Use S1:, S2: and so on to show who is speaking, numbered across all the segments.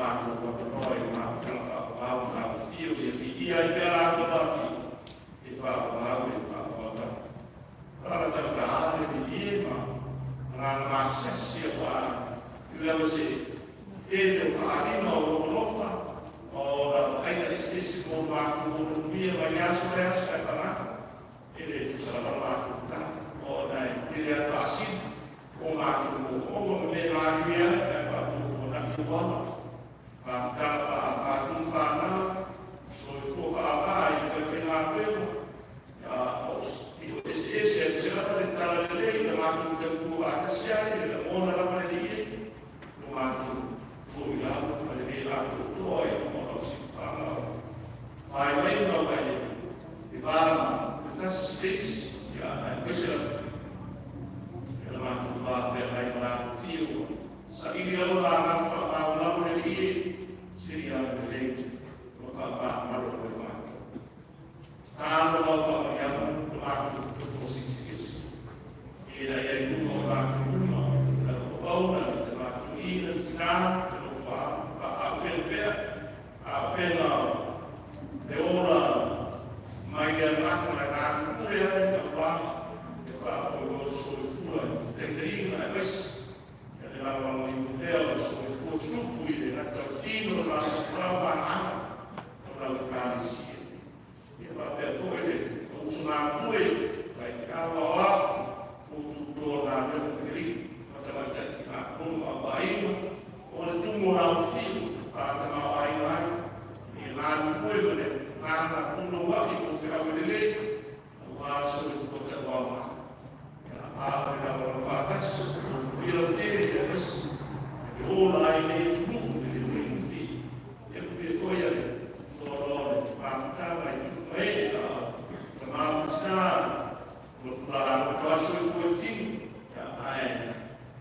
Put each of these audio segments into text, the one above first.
S1: Matou avanoa i le mafutaga fa'avavau ma lau Afio ia viia ai pea latou afiio e fa'avavau e fa'avavau ai. Fa'alatalataā le vilie ma agaga masiasi auā ui lava i se tele o fa'aaliga o lou alofa ma ona vaaiga eseese mo le matou moomia mai le aso i le aso, ae pagā e le tusa lava le matou tala ona e tele a le faasili o matou moomooga ma mea e galulue ai ae faatuatuanai auala mafutaga faa-matua ma fanau, soifua fa'aaoga i faifaigaluega o eseese aemaise lava le tala lelei na matou tautua faatasi ai le lagona lava le Alii e o matou tua i lalo ma le le atoatoa i luma o lau siufaga o vaivaiga mai le va le tasi le isi ia aemaise lava ia le matou va feagai ma la fio saili lava magaga faamagolamo le Alii e sili anu lelei ma faamagalo mai matou. Talo lau faamaiaga o matou toto silisiliesi ina ia i luga o matou luma lau auauna i te matou ina le tinā te nofoa faaaupena pea auupega le ola mai le agaga e galulue ai auā e faamoemoe soifua i taitaiga aemaise ia le lagolagoina pea o le soifua tupu i le gata o tino o mafaufau ma agaga o lau Ekalesia. Ia faapea foi le usugatue faifeau aoao o tutoa galuega i alii ma tamaitai tiakono ma auaiga o le tumu o lau afio fa'atamaoaiga ai ia galulue ma le agaga punoua'i mo feau e lelei auā le soifua tauaoga ia a o le lagolago faatasi ia lautele aemaise e ola ai nei atunuu e le faigofie. Ia manuia foi ia le loaloa o le mafutaga i tupu ma ee a o tamā ma tinā ua tulaloto a soifua i tino ia ae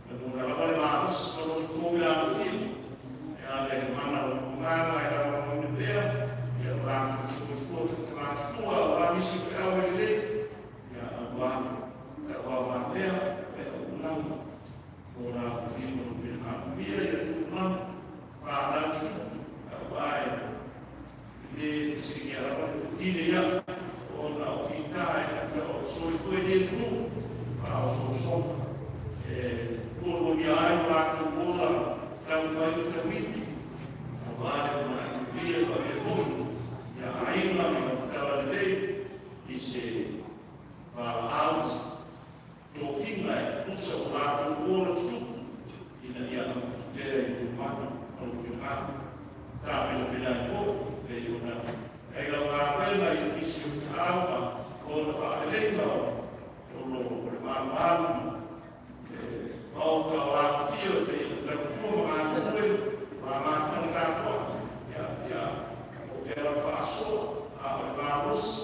S1: lagona lava le malosi ma lona fou i le alofia e ala i le mana o le agaga e lagolagoina pea ia o latou soifua tatamatutua auā nisi o feau e lelei ia auā le tauaogamea le auaunaga o latou ma lou finagalo ia ia tuumanu fanau tutupu auā e le fesiligia lava le tile ia ona o fita e ata o soifua i le atunuu a o sosoga e lualualia ai o latou ola taumafai ma tauivi auā le lumanai manuia faapea foi ia aiga ma tala lelei i se valaau ma se tofiga e tusa o latou ola tutupu ina ia amatutea i lou mana ma lou finagalo. Tapenapena ai foi pei ona ai lau galuega i nisi o feau ma ona faaleleiga o lo o le malumalu ma le maota o alofia e pei ona tautua ma galulue ma mafutaga tapuai ia ia o pea lau faasoa a o le malosi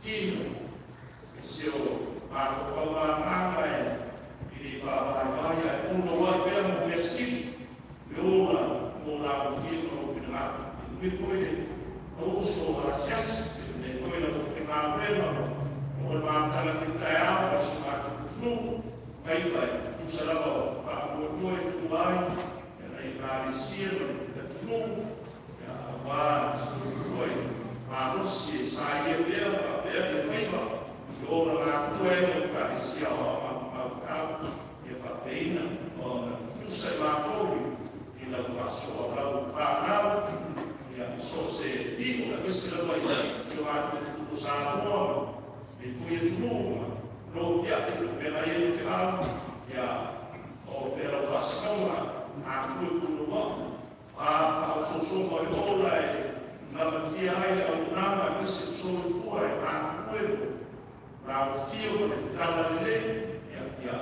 S1: tino e se o mafaufau magaga e i le faavaivai ae punouai pea mo mea sili le ola mo lau fia ma lou finagalo. E nui foi le uso asiasi nei foi lau faigaluega o le mafutaga i le taeao ma si o matou atunuu faiva e tusa lava o faamoemoe tua ai ia na Ekalesia ma le atunuu ia auā le soifua i malosi e sailia pea faapea ia faiva i ola galulue ai lau Ekalesia o au feau ia faapeaina ona tutusa i matou i lau faasoa o lau fanau ia so o se iu aemaise lava i si o matou atunuu o Samoa ma lenei foi atunuu ma lou pia'i o feagai ai ma feau ia o pea lau faasinoga atue punoua'i a faaosoosoga o le ola e lamatia ai le auaunaga aemaise o soifua e galulue mo lau afio ma le tala lelei ia ia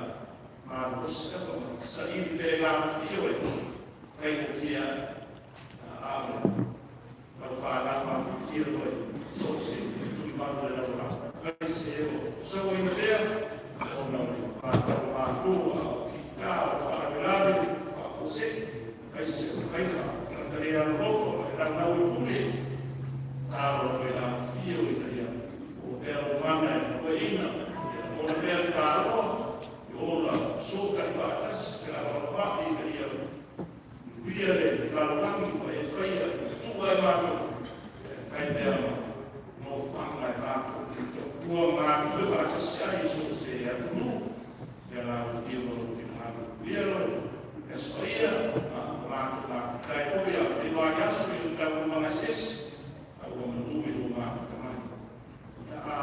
S1: malosi lava ma saili pea i lau afio e faigofie ai a o lau fanau mafutia loa i so o se tuimanu le lalolagi aemaise o sauaina pea ona o le vatau malo a o fita o faalavelave faafuasei aemaise o le faiga tagata le alolofa ma le laulau i pule talo lava i lau afio ina ia ua pea lou mana e pueina ia lagona pea le taloa i ola fesootai faatasi felagolagomai ina ia manuia le lalolagi ua e. matou, e fai pea ma nofoaga e matou te tautua ma galulue faatasi ai i so o se atunuu. Ia lau Afioga ma lou finagalo. Manuia lou Aso Paia, ma matou mafuta ai foi a o le aso i le taualumaga eseese, a ua manu i lou mafuta mai. Ia a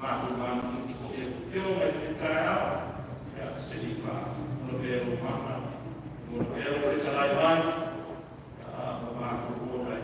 S1: matou manatunatu foi i lau Afioga i lenei taeao, ia se i faamuna pea lou mana, muna pea lou fetalai mai, ia ma matou o.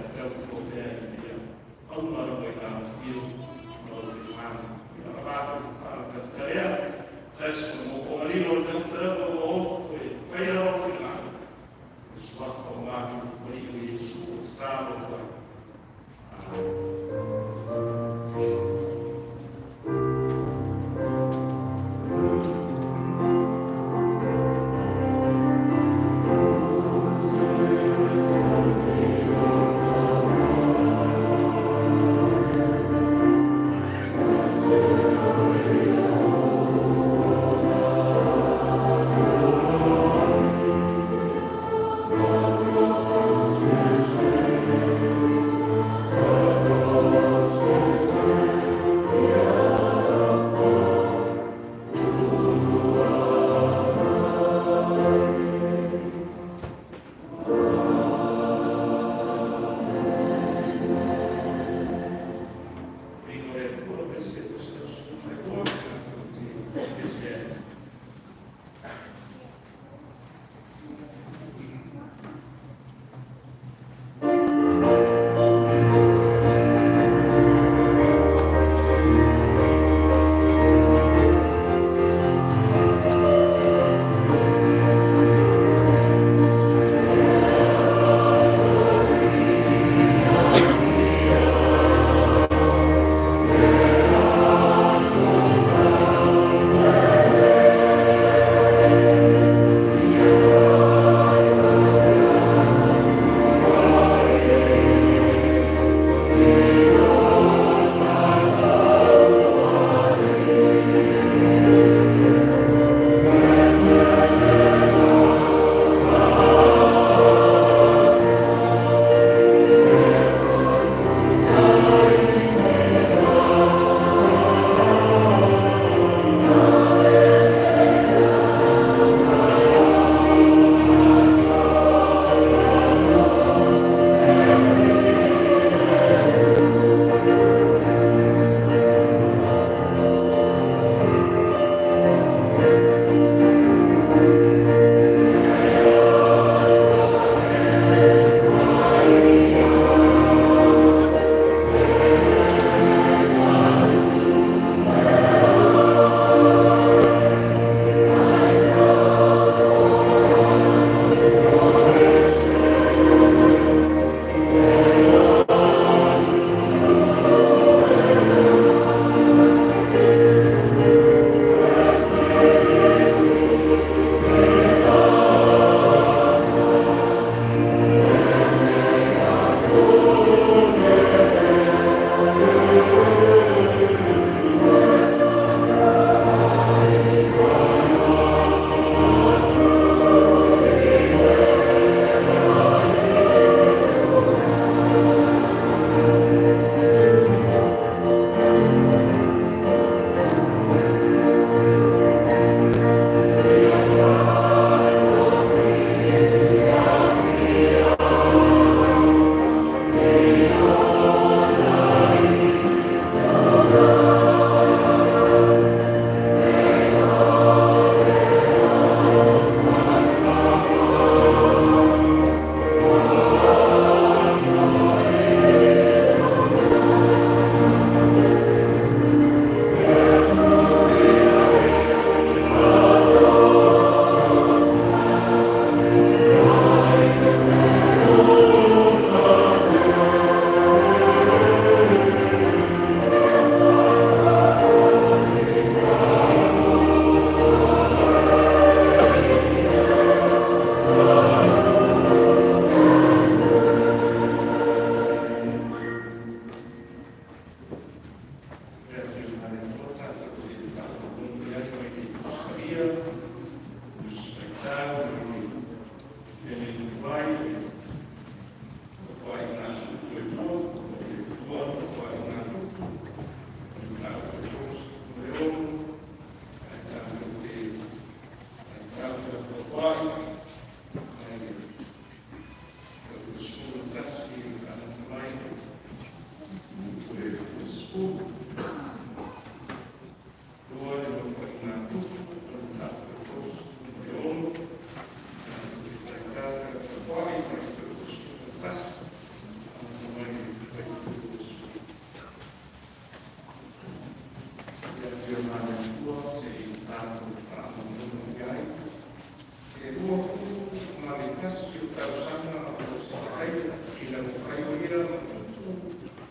S1: tausaga o Seketeia ina ua fai o ia ma tupu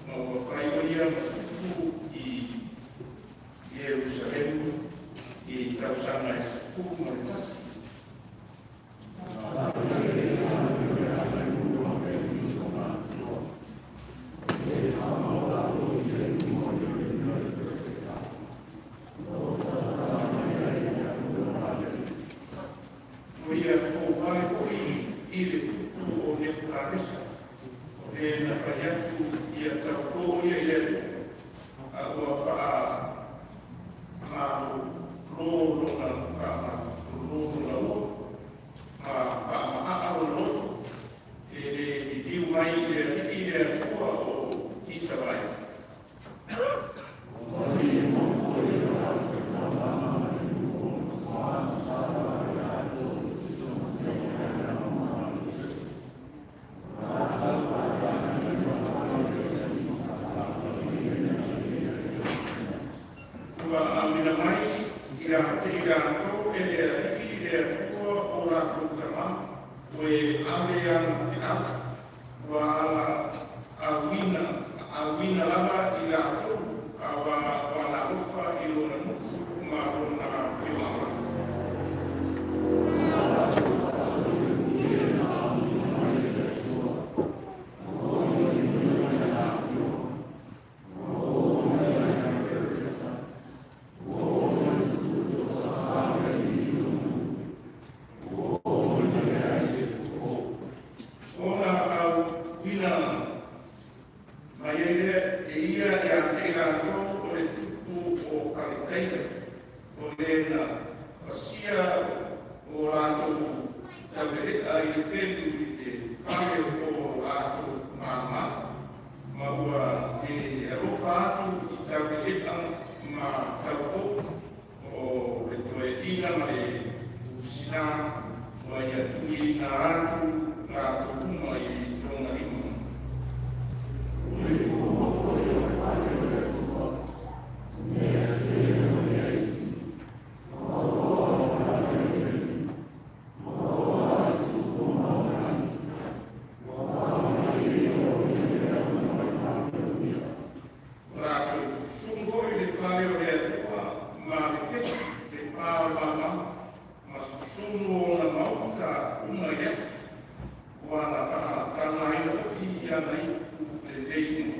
S1: ma ua fai o ia ma tupu i Ierusalemu i tausaga e 11. Ua ia fofale foi i le tupu o Nepukanesa, o le na fai atu ia tautō ia i le Atua, a ua faamalō lona ua, ma faama'a lona loto, e le liliu mai i le Alii le Atua o Isaraelu. Ua auina mai ia te i latou e le Alii le Atua o latou tamā, ua e ave ana feau, ua ala auina lava i latou, a ua alofa i lona nuu ma lona afioaga. Ona auina mai ai lea e ia ia te i latou o le tupu o Kaleteia, o le na fasia o latou taulelea i le pelu i le fale o latou māmā, ma ua e alofa atu i taulelea ma taupou o le toeaina ma le usinā, ua ia tuuina atu latou uma i lona lima. Latou susunu foi le fale o le Atua ma le pefi le pa o le malama ma susunu ona maota uma i le afi. Ua na faataugaina foi i ana ipu lelei uma.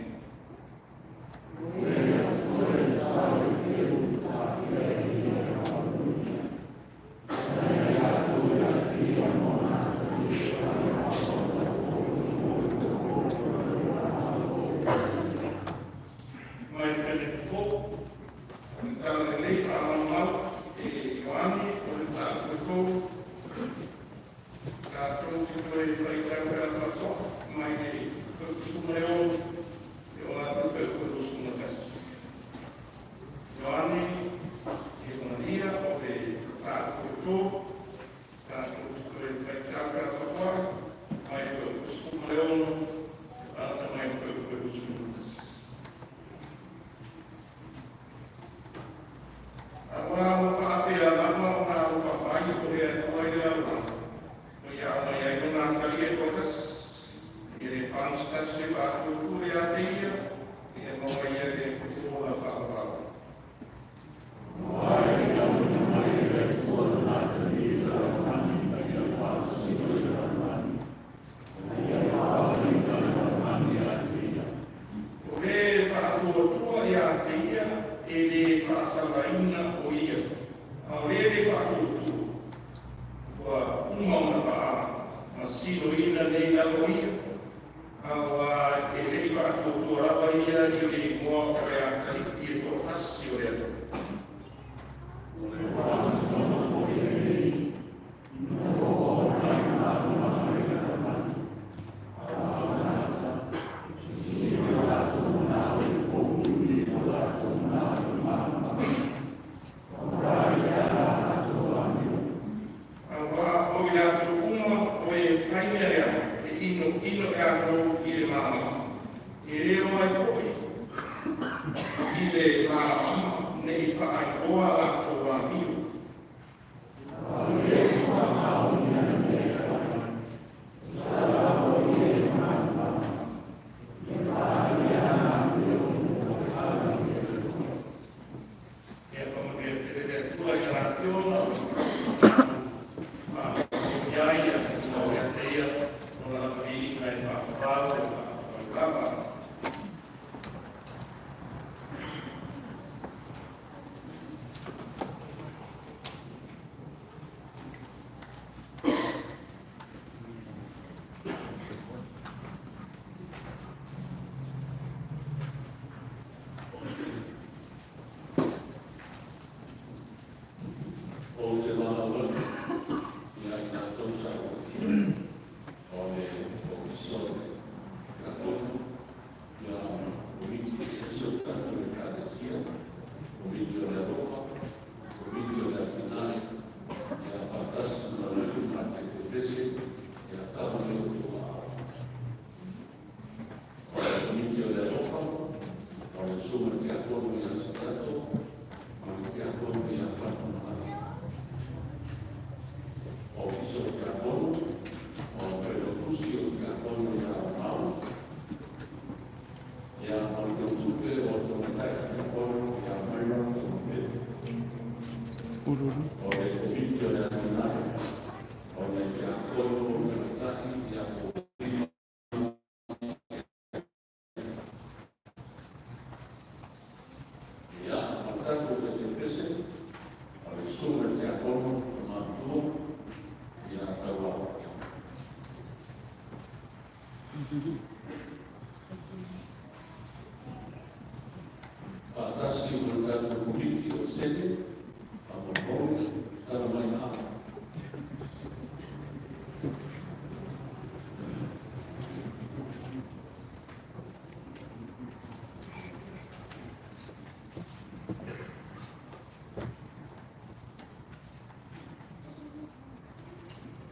S1: Mai le fofo, o le tala lelei faamaumau e Ioane o le mataupu e tolu. Tatou te toe faitau felafolafoai mai le fuaiupu 16 e oo atu i le fuaiupu 21. Ioane Evagalia o le mataupu e tolu. Tatou te toe faitau felafolafoai mai le fuaiupu 16 e amata mai le fuaiupu 21. Aua ua faapea lava ona alofa mai o le Atua i le lalolagi, ua ia aumai ai lona Atalii e toatasi, ia le faga se tasi e faatuatua ia te ia, ia maua ia le ola faavavau. O le faatuatua ia te ia e le faasalaina o ia, a o le le faatuatua, ua uma ona faamasinoina nei lava o ia, aua e le i faatuatua lava ia i le igoa o le Atalii e toatasi o le Atua. Aua o i latou uma o e fai mea leaga, e inoino latou i le malama. E le o mai foi i le malamama ne i faailoa latou amio. faafetaia o lana viiga e faavavau e faavavau lava.
S2: Ou te valaau atu ia i latou sa tofia o le Ofisa o le Tiakono, ia Komiti Eseese o tatou Ekalesia, Komiti o le Alofa, Komiti o le Atinae, ia faatasi ma lau Susuga i le Taitaipese, ia tau mai outou aao. O le Komiti o le Alofa, o le Susuga i le Tiakono ia Satato ma le Tiakono ia Fatumangalo. Ofisa o Tiakono, o le Failautusi o le Tiakono ia Aumau, ia ma le tautupe o le Tamaitai Tiakono ia Myra Taumapele. O le Komiti o le Atinae, o le Tiakono Tamaitai ia Paulina. Ia, ma le tatou Taitaipese, o le Susuga i le Tiakono Tamatua ia Tauao. Faatasi ma le tatou Komiti o Sene, faamolemole, tala mai aao.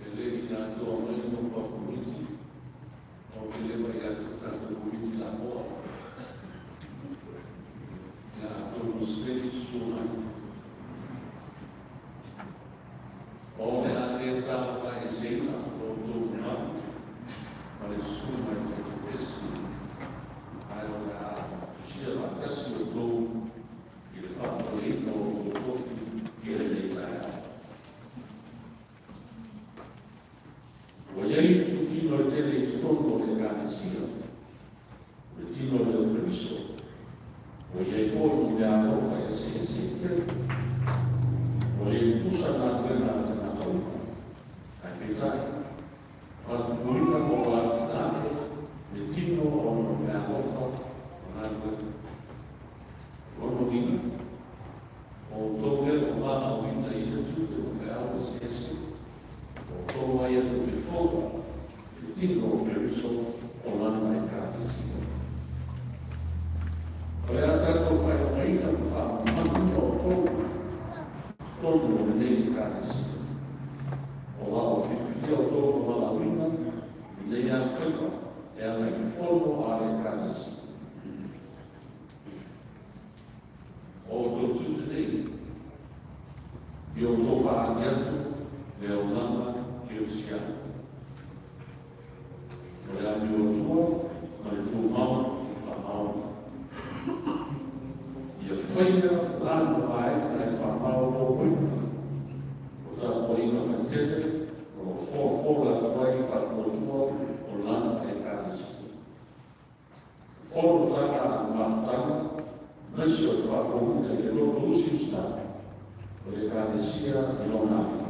S2: E le i atoa mai le nofo a Komiti, ou te le vai atu i tatou Komiti lapoa. Ia atonu se susu mai. O le a le talavaeseina lo outou mamalu ma le susuga i le Taitaipese, ae o le a tusia faatasi outou i le faamanuiaina o outou tofi i lenei taeao. Ua i ai le itutino e tele i totonu o le Ekalesia, o le tino lea o Keriso, ua i ai foi ni meaalofa eseese e tele. Ua le tutusa galuega a tagata uma, ae peitai, faatupuina mo atinae le tino ona o meaalofa ma galuega. O lona uiga, o outou lea ua valaauina i ia tiute ma feau eseese, o outou ai tou te fola le tino o Keriso o lana Ekalesia. O le a tatou faailogaina ma faamamaluina outou totonu o lenei Ekalesia. O la ua filifilia outou ma valaauina i nei alofaiva e ala i le fono a le Ekalesia. O outou tiute nei, ia outou faaali atu le olaga kerisiano. O le amio atua ma le tumau i le faamaoni. Ia faia lana vaega e faamaopoopoina o tapuaiga faitele o lo o folafola atu ai faatuatua o lana Ekalesia. Fonotaga a le mafutaga, aemaise o le faafouina i le loto usiusitala o le Ekalesia i lona alo.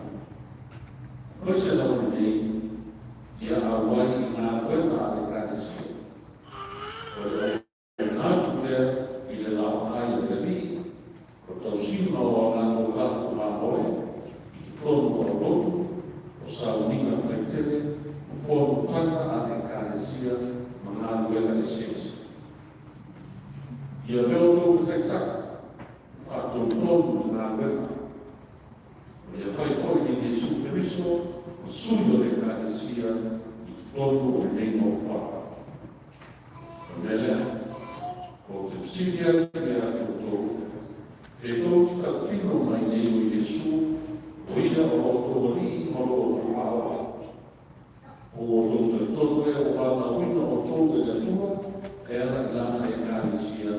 S2: Aemaise lava lenei, ia auai i galuega a le Ekalesia. O le auina atu lea i le laoai a le Alii, o le tausiga o a latou lafo mamoe i totonu o lotu, o sauniga faitele, o fonotaga a le Ekalesia ma galuega eseese. Ia avea outou ma taitai, faatonutonu i galuega. O ia fai foi le Iesu Keriso ma sui o le Ekalesia i totonu o lenei nofoaga. O le mea lea, ou te fesili atu ia te outou, pe tou te tautino mai nei o Iesu, o ia o lo outou Alii ma lo outou Faaola. O outou talitonu ea ua valaauina outou e le Atua e ala i lana Ekalesia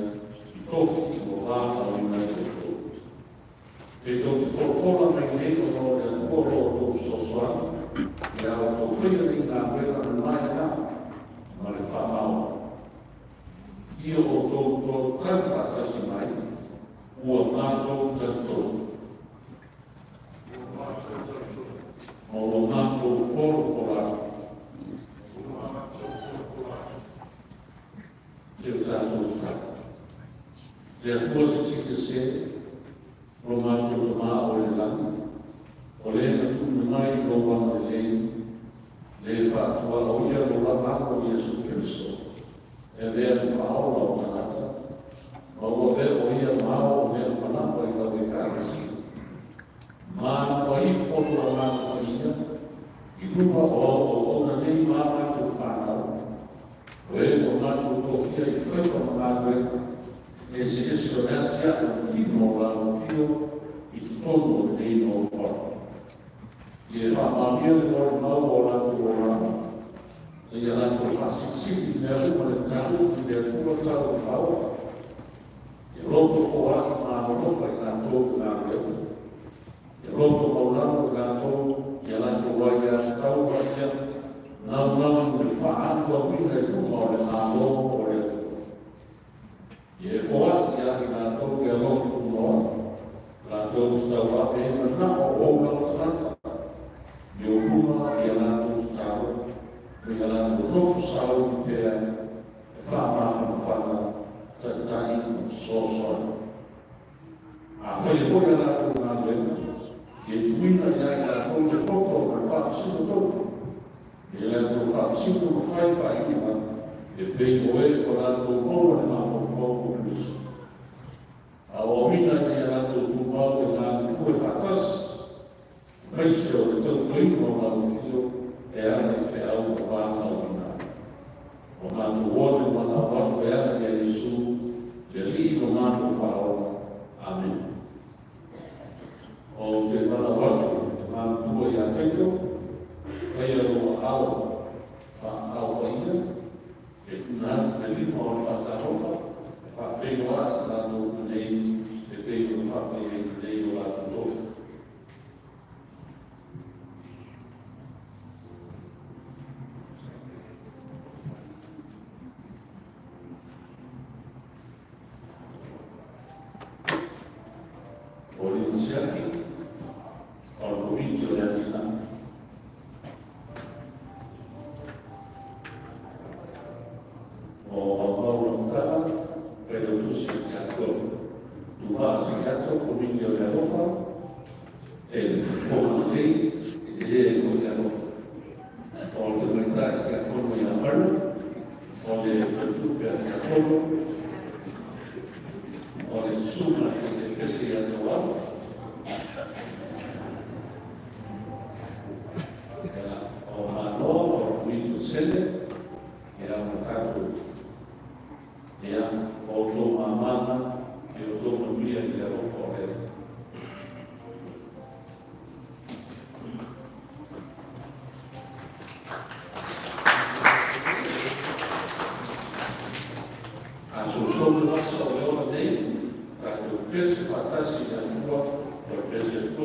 S2: i tofi ua valaauina ai outou. Pe tou te folafola mai nei ona o le Atua o lo outou fesoasoani i a outou faia nei. outou tali faatasi mai, ua matou talitonu. Ma ua matou folafola atu. Le o tatou tatalo. Le Atua Silisili Ese, o lo matou Tamā o i le lagi, o le na tuuina mai i lou agalelei, le faatuaoia lo lava Alo Iesu Keriso, e avea ma faaola o tagata, ma ua avea o ia ma ao o mea uma lava i lau Ekalesia. Manua ifo lou Agaga Paia i luga o au auauna nei ma a matou fanau, o e ua matou tofia i faiva ma galuega eseese o le atiae o le tino o lau afio i totonu o lenei nofoaga. Ia e faamaonia le molimau o latou olaga, ina ia latou faasilisili i mea uma le mataupu i le Atua tau o le Faaola. Ia loto foai ma alolofa i latou i galuega. Ia loto maualalo i latou i a latou aiatatau ma ia naunau i le faaalualuina i luma o le Malo o le Atua. Ia e foai ia i latou le alofa tunoa, latou te tauape ai manao o ou lava tagata, i ou luma i a latou tatalo ma i a latou nofo sauni pea e faamafanafana, taitai ma fesoasoani. Afai foi a latou galuega, ia tuuina ia i latou le poto ma le faamasino tonu, ia latou faamasino ma fai faaiuga e pei o e ua latou maua le mafaufau o Keriso. Aoaoina ina ia latou tumau e galulue faatasi, aemaise o le tautuaina o lau afio e ala i feau ma valaauina ai. Ua matou o le manao atu e ala ia Iesu, le Alii ma matou Faaola. Amene. Ou te manao atu le tama matua ia Taito, faia lou aao aao paia, e tuuina atu le lima o le faatalofa e faafeiloai i latou uma nei e pei ona faapaiaina nei o latou tofi. O Lima Siaki, o le Komiti o le Atinae. O Aumau Lafutaga, Failautusi o Tiakono. Tuvaa Siato, Komiti o le Alofa, e le fofoga lelei, e tele ai foi le alofa. O le tamaitai tiakono ia Maru, o le faletupe a tiakono, o le susuga i le pese ia Tauau, o Manoa, o le Komiti o Sene, ia ma tatou, ia, o outou mamana, e outou manuia i le alofa o le Alii. A sousou le vasa o le ola nei, tatou pese faatasi i le Atua, o le pese 226.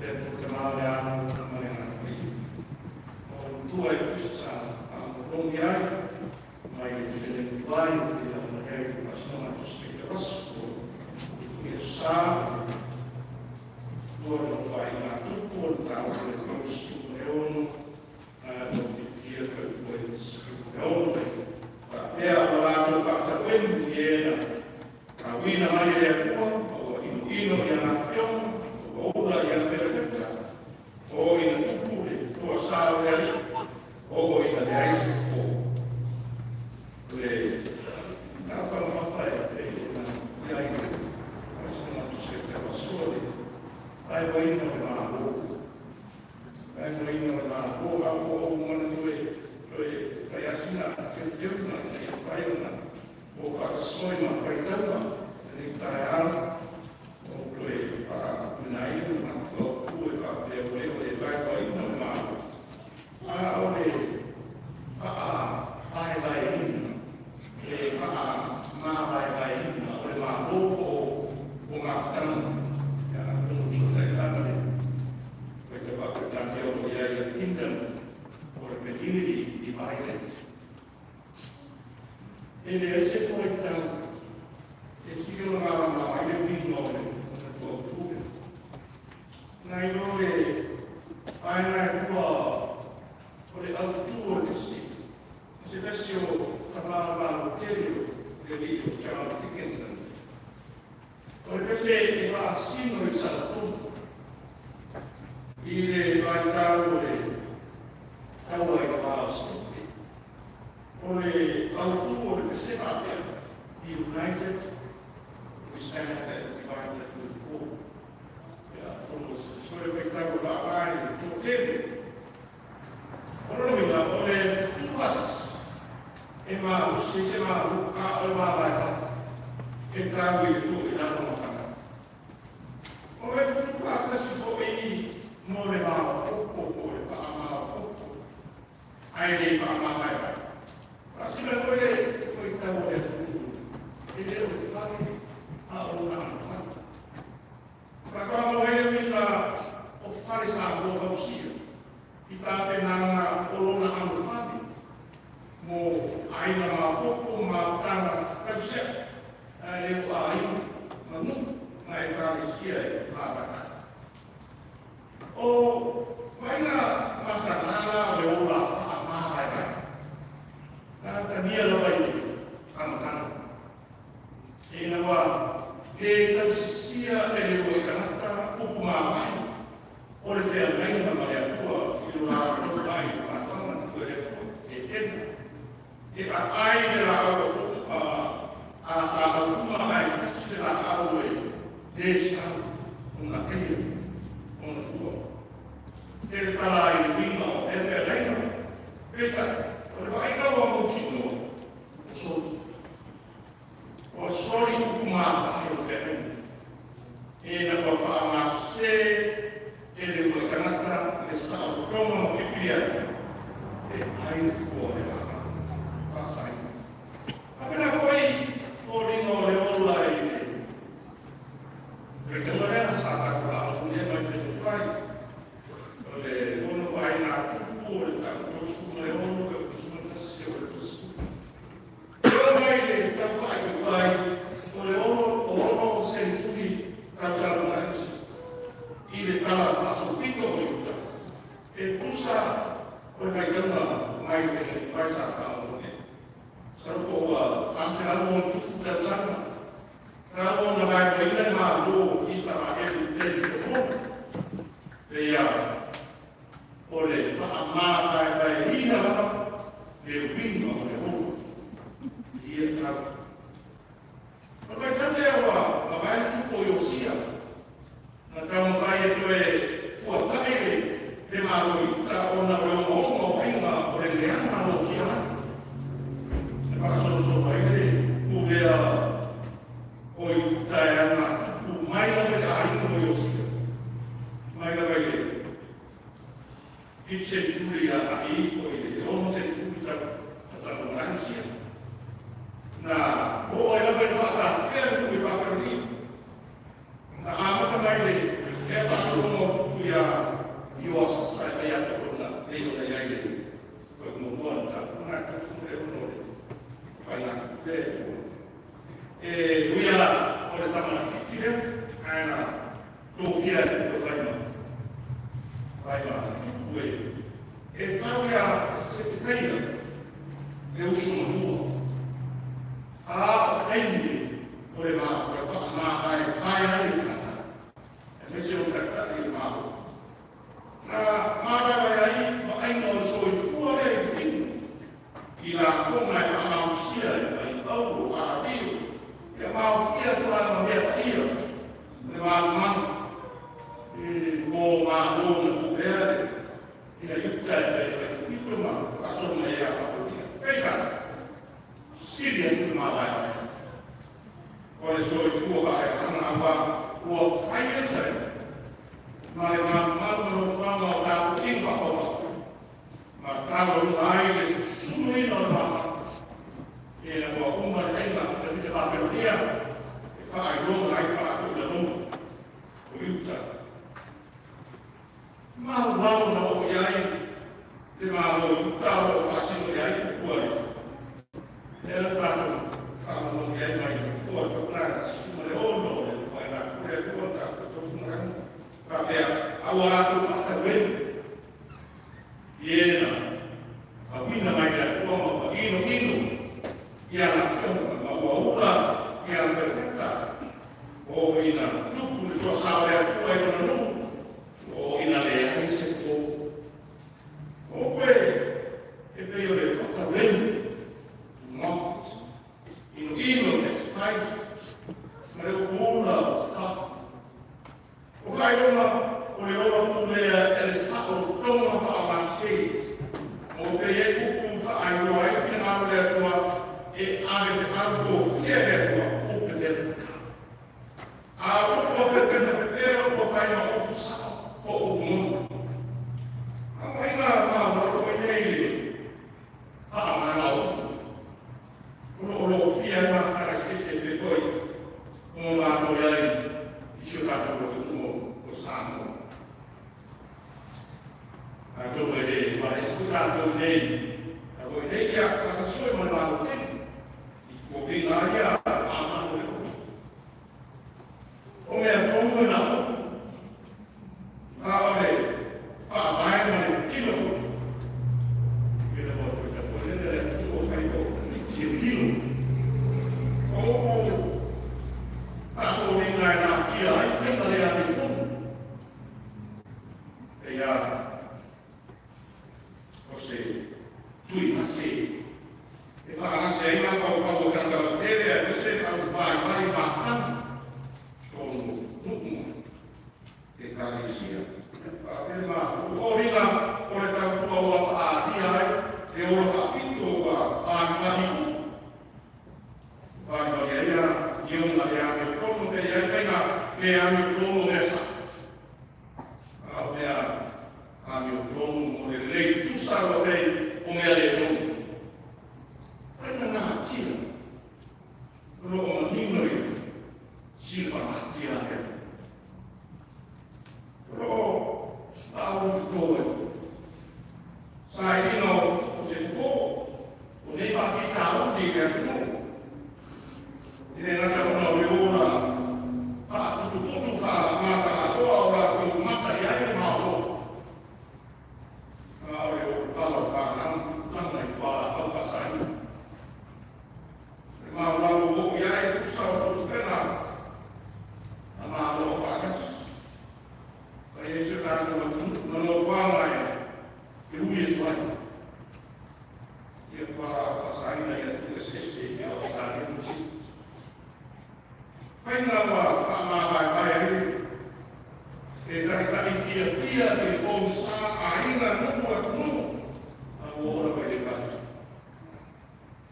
S1: Le Atua Tama, le Alo ma le Agaga Paia. O matua e tusa sa faamalologi ai mai le Fetalai e tau mai ai le faasinoga a Tusi Faitauaso i Kuia Sa lua le nofoaiga a Tupu o le mataupu le 36 o fiafia le 16 faapea ua latou faatauemu i e na tauina mai e le Atua, ma ua inoino i ana afioga, ua ula i ana perofeta, o ina tupu le toasā o le Alii, oo ina leai se fofo. O le taufaumafa e pei ona i ai le faasinoga Tusi Faitauaso le vaevaeina o le Malo. Vaevaeina o le Malo, a ua ou manatu e toe fai asina teuteuga ina ia mafai ona ou faasoi ma faitauga lenei taeao ou toe faapunaina ai le manatu autu e faapea ua le o le vaevaeina o le Malo, a o le faavaevaeina, le faamavaevaeina o le Malo po o mafutaga. Ia, atonu fesootai lava le faitau faa-Peretania o lo o i ai, a kingdom or a community divided. E leai se fuaitau e sili ona malamalama ai le uiga o le manatu autu lea. Nai lo le vaega e lua o le autu o le fesili, i se tasi o tama malo tele o le alii o Charles Dickinson. O le pese e faasino i saotonu i le vaitau o le taua i le va o Sete. O le autu o le pese faapea, "United we stand and divided we fall." Ia, atonu se le faitau o faaaoga i le toatele. O lona uiga, o le tutufaatasi e malosi ai se Malo, a o le mavaevae e tau i le tuu i lalo ma tagata. O le tutufaatasi foi mo le maopoopo po o le faamaopoopo, ae le faamavaevae. Faasino ai foi le fuaitau o le atunuu, e le o le fale, a o lona anofale. Faatoa maua ai le uiga o fale Samoa fausia i tapenaga o lona anofale mo aiga maopoopo ma mafutaga tausea, ae le o aiga ma nuu ma ekalesia e mavaevae. O vaaiga mataga la o le ola faamavaevae, na atagia lava i le amataga, ina ua le tausisia e le uluai tagata upu mavae o le feagaiga ma le Atua i lo latou mai le faatoaga na tuu e le Atua e Etena, e aai le laau a laau uma ae tasi le laau e le tatau ona aia ona fua. Tele tala ai le uiga o lea feagaiga, peitai, o le vaaiga ua mautinoa, ua soli. Ua soli upu mavae o le feagaiga, ina ua faaaogasese e le uluai tagata le saolotoga ma filifili ai e ai le fua o le laau faasaina. Faapena foi foliga o le ola i le faitauga lea sa tatou faalogo ai mai Fetuai, o le ono faaina tupu o le mataupu 36 81 o le tusi. E oo mai le tau faaiuiu ai o le 66 seneturi tausaga lumanai i le tala faasolopito o Iuta, e tusa o le faitauga mai le Fetuai sa faalogo nei. Masalo po ua 460 tausaga talu ona vaevaeina le Malo o Isaraelu i taimi solomona. Pei o le faamavaevaeina lava le uiga o le ola i ia tau. O le vaitau lea ua mavae le tupu o Iosia, na taumafai e toe fuatai le Malo i uta ona o le ogaoga o aiga o le leaga lofia ai. Na faasolosolo ai le pulea o Iuta e alagatupu mai lava i le aiga o Iosia, mai lava i le 7 seneturi agai ifo i le 6 seneturi tau Tatalogalaisia. Na oo ai lava ina faatafea le nuu i Papelonia. Na amata mai le ea faasologa o tupu ia Iloa sasae mai ia te ona pei ona i ai le toe muamua na tatou na 36 le faigatupe e ui ala o le tama laitiiti lea ae na tofia e le faima tupu e tau ia Setekaia le uso matua a o taimi o le ma o le whakamāmae vae ai le tagata aemaise o taitai o le Malo. Na malaga ai vaaiga o le soifua lea i le tino i lafoga e faamalosia e vaipaulo ario ia maofia tulaga mea paia o le malumalu i mo malo na pulea le ina iuta e pei o Epito ma faasolo mai ai a Papelonia. Peitai, sili atu le malaevai o le soifua faaleagaga aua ua fai Ierusalema ma le malumalu ma nofoaga o tapuaiga faapaupau ma taualuga ai le susuluina o le mamalu ina ua uma le aiga fitafita Papelonia e faailoga ai faatulaloga o Iuta. Maumau na oo i ai le Malo o Iuta o lo o faasino i ai upu a le lea na tatou faalogologo i ai mai le tua o le faapuna suma le ono o le pae le Atua na tatou tausumaga faapea a ua latou faataueni i e na auina mai le Atua ma ua inoino i ana afioga ma ua ula i ana perofeta o ina tupu le toasā o le Atua i lona nuu o ina leai se fofo. O koe e pei o le faataueni mocked, inoino, despised, ma le upu ula o scoff. O faailoga o le ola pulea e le sa'o toga faaogasese ma ua pei ai upu faailoa ai le finagalo o le Atua e ave feau tofia e le Atua upu pepelo. A o upu o pepelo pepelo ua fai ma upu sa'o po o upu moni. Aumaiga maumau foi nei le faaaogaga o upu o lo o lofia ai mafutaga eseese e pei foi ona matou i ai i si o tatou atunuu o Samoa. Atonu e le valesi foi tatou nei, a foi nei ia faatasi foi ma le Malo tele i foliga ia faamalo le upu. O mea tonu e na upu, a o le faavae ma le tino upu. Ina ua foi tapuelele le atunuu o fai o fiti e lilo. O upu faafoliga e natia ai faiga le amiotonu. E ia o se tui gase e faagase ai mafaufau o tagata lautele aemaise au vaivai matagi totonu o nuu ma ekalesia. Faapea ma o foliga o le tautua ua faaalia ai le ola faapito ua palipali upu. Palipali ai a ioga le amiotonu pe i ai faiga le amiotonu o mea sa'o. A o mea amiotonu mo le lelei tutusa ua pei o mea le tonu. Faiga natia o lo o manino i silafalatia a le Atua. O lo o faauluto ai sailiga o se fofo o nei faafitauli i le atunuu. E le gata ona o le ola faaputuputu faamatagatoa o latou mata i ai le Malo, a o le olopala o fanau tupulaga i fualaau faasaina. Le maumau o oo i ai e tusa o suesuega a Malo Aufaatasi. Fai ai si o tatou atunuu ma nofoaga e ui atu ai ia fualaau faasaina i atunuu eseese i Ausetalia ma Niu Sila. Faiga ua faamavaevae ai e taitai fiafia i le pogisa aiga nuu atunuu a ua ola mai le Ekalesia.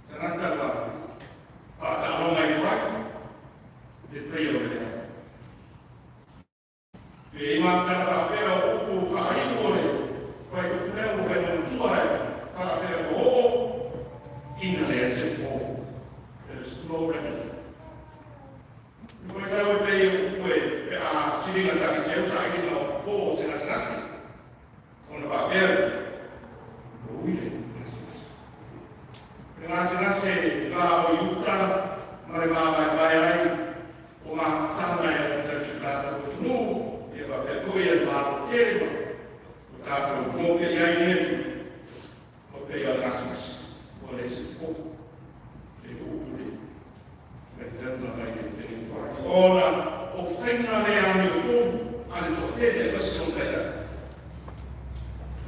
S1: Tagata ua faataaloga i ai le faia o le leaga. Pe i ai mafutaga faapea o upu faaiu o le fuaiupu lea ua fai manatua e faapea ua oo ina leai se fofo. There is no remedy. I faitau e pei o upu e pe a siliga tagiseu sailiga o fofo o se gasegase. tele ma o tātou mō ke iai ni atu. O pe ia gasgas o le se po. E upu le. Me tēnā mai e whene tuai. Ona o whainga le ami o tōmu a le tō tele e masi o taita.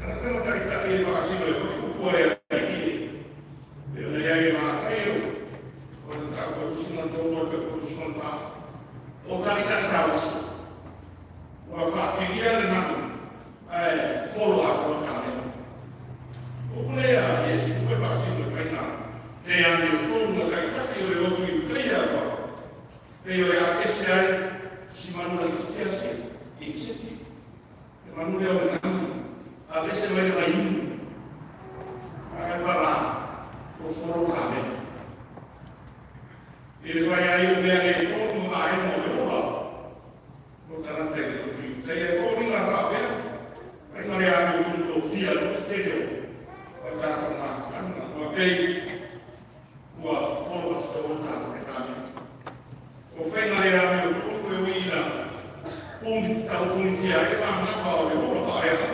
S1: Tana tana taita e whaasino e whai upu ai a i e. E ona iai e mātai o. O le tāu ka usunga tōnu o le usunga wha. O taita tau aso. Ua whaapiria le manu ae folo atoa tāne. O kule a Iesu e whaasino e whainga. Le ami o tōnu na taitaki o le lotu i uteia atoa. Pei o le a ese ai si manu la isi ase i seti. Le manu lea o le nanu. A ese mai le mai. Ae pala o folo kāne. I le whai ai o mea le tōnu ma ai mo le ola. O taranta i le lotu i uteia. E kōri ngā whaapea. Whai ngā rea o tōnu tō fia no te tere o. O tātou mātanga. Ua pei ua folo atu tō tātou e kāne. O whainga le ami o tōnu e ui ina puni, tau punitia e mā ngapa o le hora whaarea.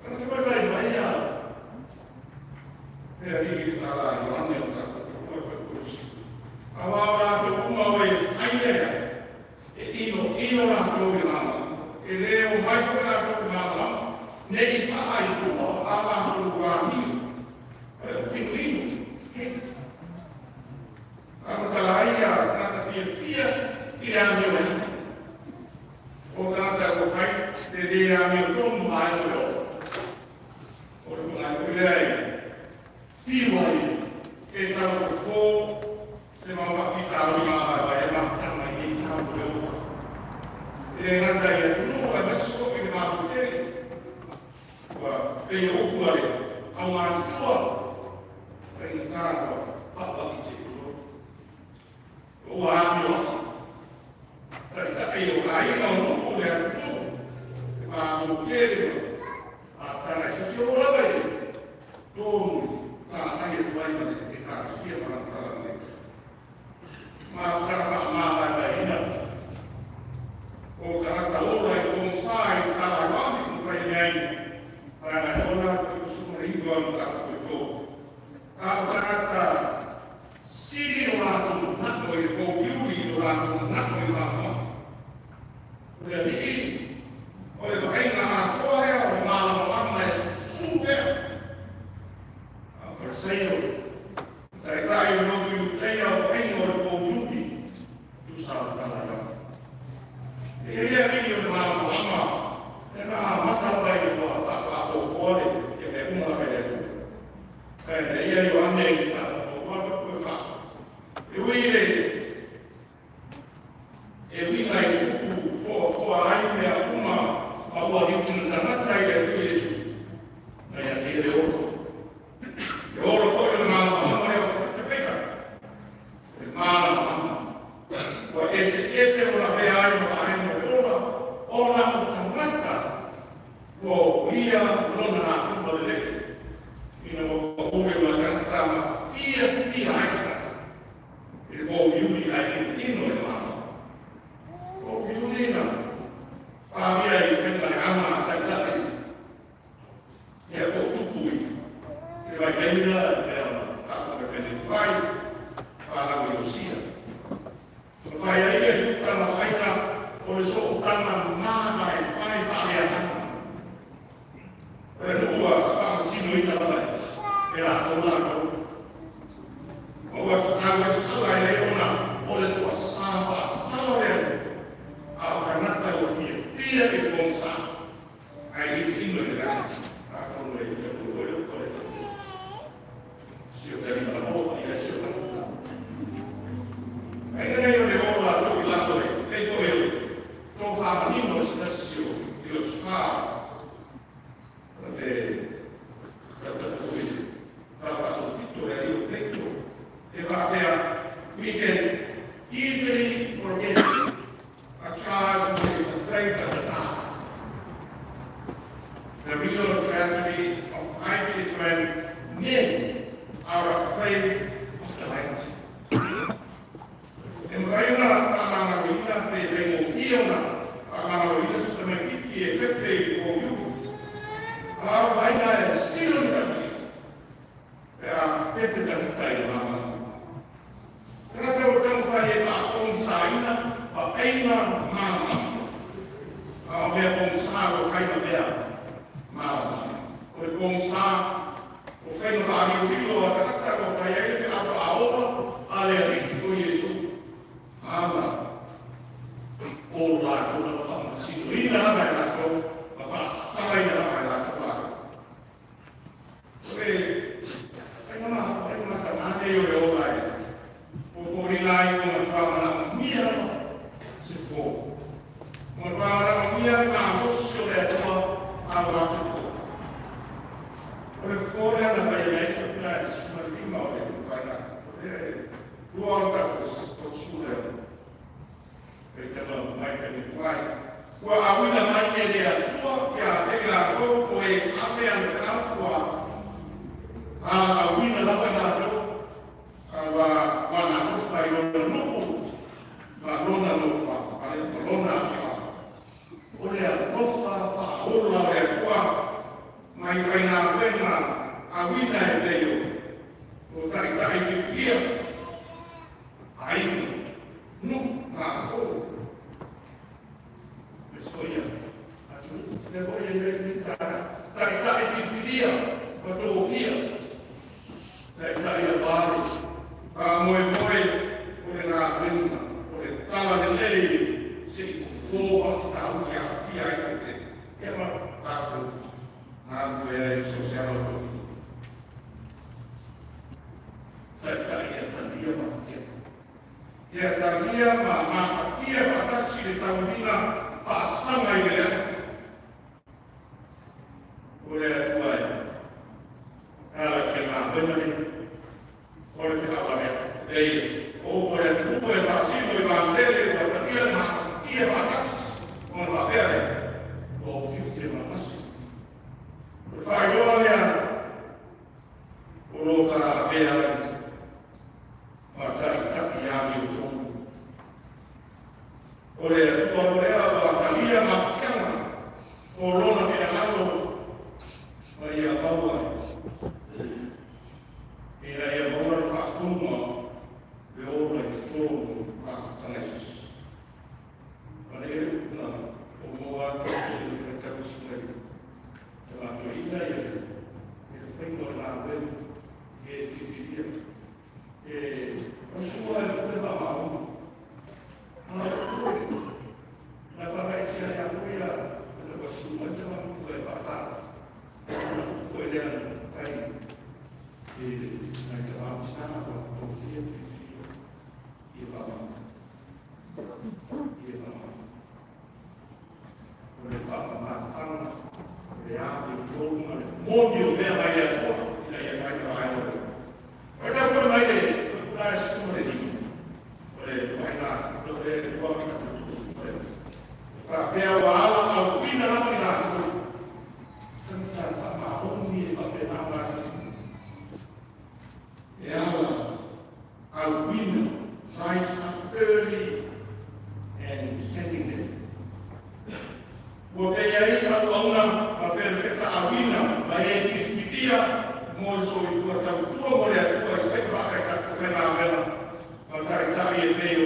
S1: Kana te wai wai mai a e a ringi te tāla i ane o tātou tō e koe. A wā o rātou uma o e whainea e ino, ino rātou i rāma. E leo mai koe rātou i rāma. Ne i wha ai ua a rātou wā ni. E o ino ino. Hate. A matala ai a tāta fia fia i le ami o ai. O tāta o kai, le le ami o tōnu mai o le o. O le mga i le ai, whiu ai, e tau o fō, le mau whawhita au i mā mai e mātanga i nei tau o le o. E le ngata i atu no, e maso i le māpu tere. Ua pei o upu ale, au ngā tutua, kai ngā tākua, papa i te turo. Ua ami o aki. Tai o aina o nuku le atu no, e māpu tere ma, a tanga i sa tio lava i tōnu tā ai atu ai ma e ka sia ma tala nei. Ma tanga wha mā mai mai ina. O ka ata ora i kong sā i tala wani ku whai nei. Ai ngai ona whai kusuma iwa no tā koe tō. A o tangata siri o rātou nako i kou iuri o rātou nako i māma. O le alii, o le whakainga a toa rea o le mālama lama e susu pea. A wharaseio, taitai o lotu i uteia o ainga o le kou iuri, tu sa o tala rau. E ia alii o le mālama lama, e nā mata mai le kua whaka o fōre, e me unga me le atu. Kai ne ia i o ane i ta o waka koe wha. E ui le, e ui ngai upu foa foa ai mea uma ma ua riutina tangata i le atu Yesu. Ngai a te le oro. E oro foi o le malama lama lea o te peita. E malama lama. Ua ese ese o la mea ai ma ai mo le ora, o na o tangata ua o ia lona nā kuma le le. Ina ua ore o la tangata ma fia fia ai tata. E le o iuli ai ino ino e mama. O iuli na whāria i whenga le ama a taitai. Ia ko tupu i. E vai teina e ana tāko me whene tuai. Whānau i Osia. Ma whai ai e hutana aina o le so utana māna e pai whārea ana. E nua whaamasino ina lai. E rā tō lātou. Ma ua tatau e sala e le ona o le tua sā whaasala le atu. A o tangata ua fia fia i kong sā. Ai i tino i rā. A tono e te pui hoi o le tau. Si o te rima na moa i a si o tangata. Ai ngai o le ola tō i lako le, kei koe o tō whāmanino e se tasi o filosofā le tautapui taupaso pito e rio Plato. E whaapea, we can easily forget a child who is afraid of the dark. The real tragedy of life is when men are afraid e fefe i le poiulu. A o vaaiga e sili ona tautia pe a fefe tagata i le malamalama. Tagata ua taumafai e faapogisaina vaaiga malamalama, a o mea pogisa ua fai ma mea malamalama. O le pogisa o faiga faalilolilo a tagata ua fai ai le feau faaola a le Alii o Iesu, ala o latou lava faamasinoina lava e latou ma faasalaina lava e latou latou. O le faiga mataga lenei o le ola e foliga ai ua matua manaomia lava se fofo. Ua matua manaomia le malosi o le Atua aua se fofo. O le fofo lea na fai ai le 15 o le faiga. O le lua o tatou tausu lea. Faitauga mai le tuai. Ua auina mai e le Atua ia te i latou o e ave a le feau ua auina lava i latou a ua lana alofa i lona nuu ma lona nofoaga ma lona afioaga. O le alofa faaola o le Atua mai faigaluega auina e pei o taitai filifilia aiga, nuu, matou. Le soia atunuu lea foi e i ai nei taitai filifilia ma tofia, taitai aua le faamoemoe o le galuega o le tala lelei se i fofo faafitauli aafia ai toatele. Ia ma tatou galulue ai so o se ala o tofi. Taitai ia talia mafatia. Ia talia ma mafatia faatasi le tauliga faasaga i le leaga. O le Atua e ala i faigaluega nei, o le feau a lea. Leia, o upu a le atunuu e faasino i vaulele ua talia le mafatia faatasi, ona faapea lea, ua ofiofia manase. O le faailoga lea o lo o ta avea ai ma taitai amiotonu. O le Atua o lea ua talia mafatiaga o lona finagalo ma ia maua ina ia maua le faafofoga le ola i totonu o Iesu. Ma le upu na o maua atu i le faitau suai tagatoina ia le faiga o le galuega e filifilia e manatua e le pule faamaoni. A o le pule na whakaitia ia koe ia le ua susu mai te mamutua e whaatara. Ona upu foi lea na whai e nai te wātina ua tofia whiwhia i e whaamaoni. I e whaamaoni. O le whakamāthanga, o le āmi o tōru ma le moni o mea mai le Atua ina ia whai ka vae o. Whai tau koe mai le pula e susu le lima. O le whainga o le ua ki tatou tusu o le whaapea ua ala auina lava i latou. Tangata whaamaoni e whaapena latou. E ala auina, rise up early and sending them. Ua pei ai auauna ma perofeta auina ma e filifilia mo le soifua tautua mo le Atua i faiva faataitai o faigaluega ma taitai e pei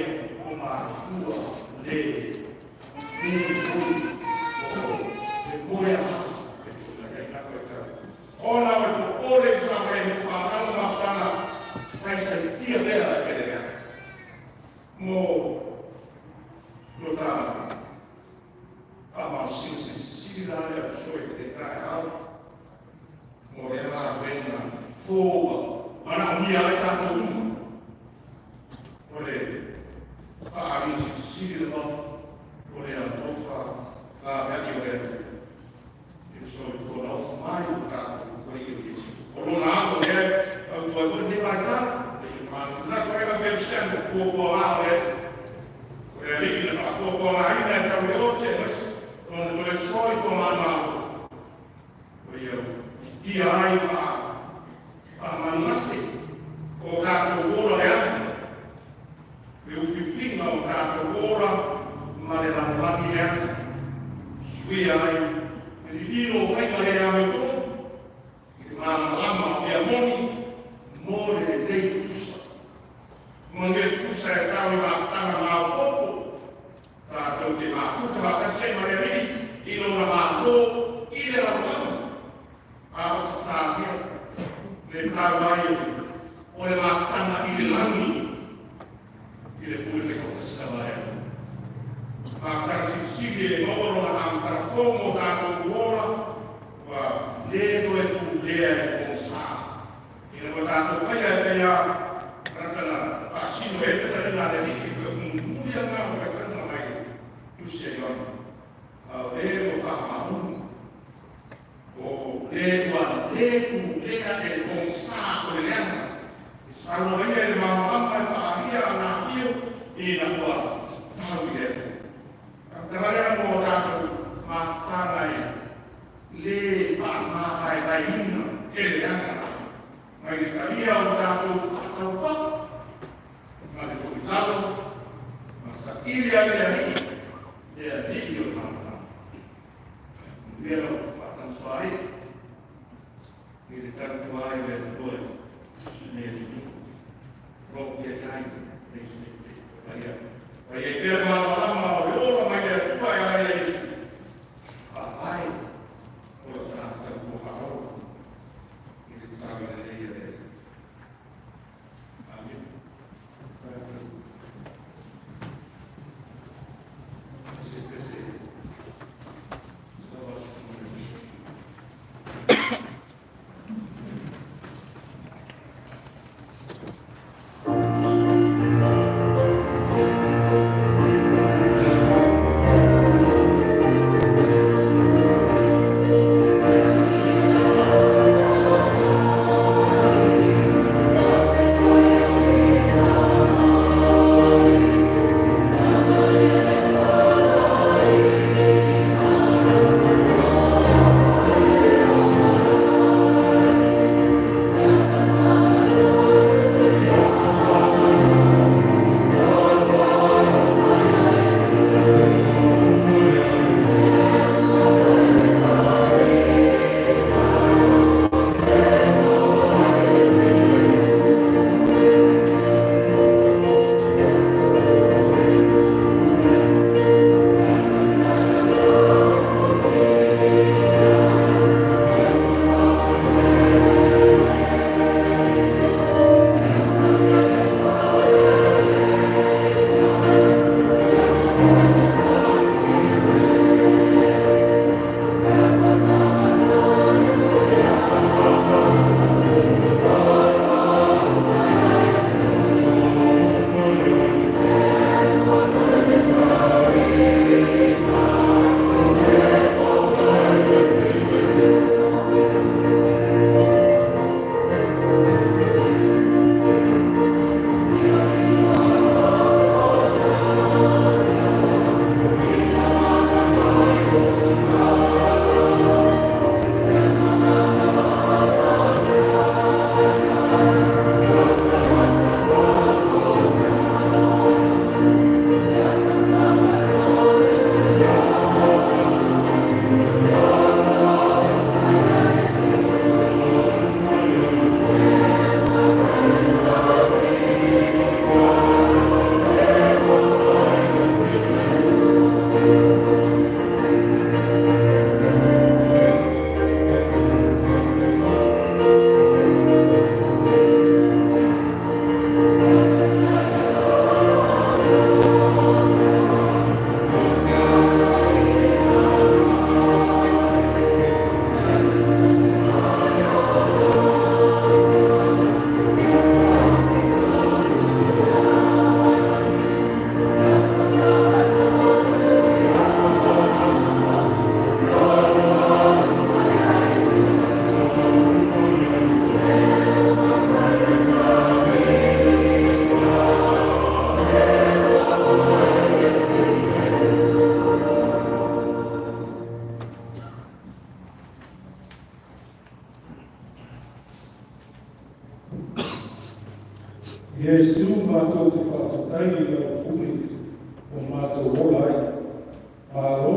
S1: o matua le le foi o le moe a ona o le popole i saogalemu fanau ma mafutaga saisaitia lea e pele lea mo lo ta faamalosiga silisili la le ausoi i le taeao mo lea galuega fou ua manaomia ai tatou uma o le faaaliga silisili lava o le alofa laveai o le Atua i le soifua laofa mai o tatou Alii o Iesu. O lona alo lea tautua ai foi lenei vaitau, ia manatunatu ai ma Peresetene puapuaga o le o le Alii na faapuapuagaina e tau i ote aemaise lona toe soifua manumalo. O ia fitia ai faamanumase o tatou ola leaga, le ufiufiga o tatou ola ma le lalolagi leaga, suia ai mai le lililo o faiga le amiotonu i le malamalama o mea moni mo le lelei tutusa. Manuia tutusa e tau i mafutaga maopoopo tatou te mafuta faatasi ai ma le Alii i lona Malo i le lalolagi. A o talia le tau ai o le mafutaga i le lagi i le pule faitoatasi lava a le Atua. Mafutaga silisili e maua lona amataga fou mo tatou ola ua le toe pulea e le pogisa. Ina ua tatou faia e pei a tagata na faasino e ai fetalaiga a le Alii i le mulimuli lena o faitauga mai le Tusi a Ioane. A o le ua faamaunu, o le ua le pulea e le pogisa o le leaga, e saunoa ia i le malamalama e faaalia ana amio ina ua tatau i le Atua. Faamatalaga lea mo tatou mafutaga e le faamavaevaeina e le leaga mai le talia o tatou faataupou ma le toilalo ma saili ai le Alii, le Alii o le malamalama. Manuia lau faatamasoalii i le tautua ai o le Atua i lenei atunuu. O lo o ia i ai nei se Maria. Fai ai pea le malamalama o le ola mai le Atua e ala ia Iesu. Faavae o lo tagata tautua faaola i le tagalelei a le Alii. Amen. Se pese.
S3: Iesu, matou te faafetai i lau pule ua matou ola ai. Malo,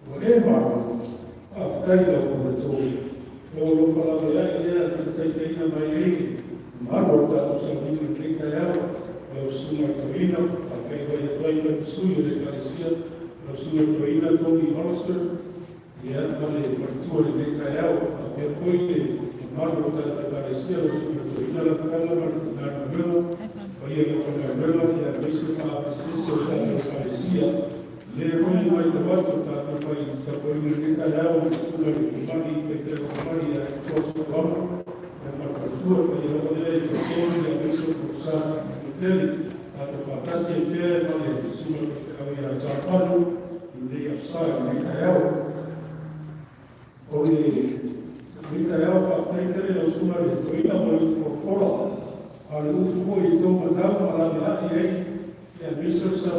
S3: ua e malo. Faafetai lau pule. Lou alofa laveai lea na taitaiina mai ai mamalu o le tatou sauniga i lenei taeao. Lau Susuga i le Toeaina, faafeiloai atu ai i sui o le Ekalesia, lau Susuga i le Toeaina Tony Hollister, ia ma le faletua i lenei taeao. Faapea foi le mamalu o le tatou Ekalesia, lau Susuga i le Toeaina Lafutaga ma le tina galuega, paia i le aufaigaluega, aemaise faapisinisi o le tatou Ekalesia. Lea foi e matau atu o tatou fai tapuaiga i lenei taeao, le Susuga i le Fomai, faifeau fomai ia Hector Sotoano, ia ma le faletua, paia lava lea i faifeau aemaise o sa tele. Tatou faatasi ai pea ma le Susuga i le faifeau ia John Panu i lenei aso i lenei taeao. O lenei taeao, faafetai tele lau Susuga i le Toeaina mo le utu folafola, a o le utu foi i tou matau ma laveai ai, aemaise o le